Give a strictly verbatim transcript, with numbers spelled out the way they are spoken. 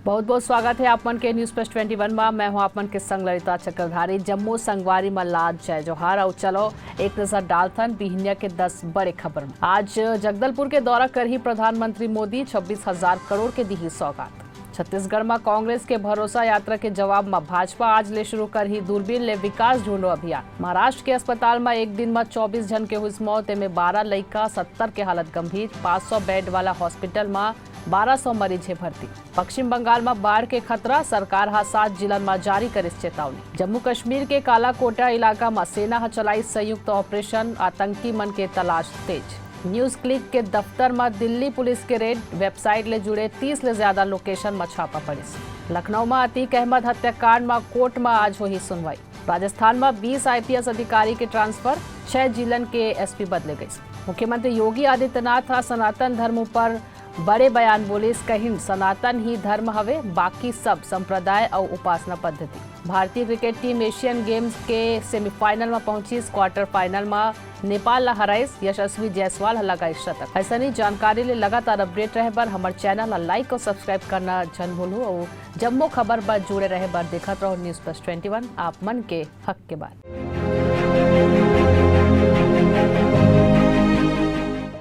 बहुत बहुत स्वागत है आप मन के News Plus Twenty One मा। मैं हूं आप मन के संग ललिता चक्रधारी। जम्मो संगवारी मा लाल जय जोहार। अउ चलो एक नजर डालथन बिहनिया के दस बड़े खबर मा। आज जगदलपुर के दौरा करही प्रधानमंत्री मोदी, छब्बीस हजार करोड़ के दिही सौगात। छत्तीसगढ़ मा कांग्रेस के भरोसा यात्रा के जवाब मा भाजपा आज ले शुरू करही दूरबीन ले विकास ढूंढो अभियान। महाराष्ट्र के अस्पताल मा एक दिन मा चौबीस झन के हुई मौत, एमे बारह लइका, सत्तर के हालत गंभीर। पाँच सौ बेड वाला हॉस्पिटल मा बारह सौ मरीज हे भर्ती। पश्चिम बंगाल म बाढ़ के खतरा, सरकार ह सात जिलन म जारी करिस चेतावनी। जम्मू कश्मीर के कालाकोटा इलाका म सेना ह चलाइस संयुक्त ऑपरेशन, आतंकी मन के तलाश तेज। न्यूज क्लिक के दफ्तर म दिल्ली पुलिस के रेड, वेबसाइट ले जुड़े तीस ले ज्यादा लोकेशन म छापा पड़िस। लखनऊ म अतीक अहमद हत्याकांड म कोर्ट म आज होही सुनवाई। राजस्थान म बीस आईपीएस अधिकारी के ट्रांसफर, छह जिलन के एसपी बदले गइस। मुख्यमंत्री योगी आदित्यनाथ ह सनातन धर्म ऊपर बड़े बयान बोलिस, कहिन सनातन ही धर्म हवे, बाकी सब संप्रदाय अउ उपासना पद्धति। भारतीय क्रिकेट टीम एशियन गेम्स के सेमीफाइनल म पहुंचिस, क्वार्टर फाइनल म नेपाल ला हराइस, यशस्वी जायसवाल ह लगाइस शतक। अइसने जानकारी ले लगातार अपडेट रहे बर हमर चैनल ला लाइक अउ सब्सक्राइब करना झन भूलहू अउ जम्मो खबर बर जुड़े रहे बर देखत रहो News Plus Twenty One, आप मन के हक के बात।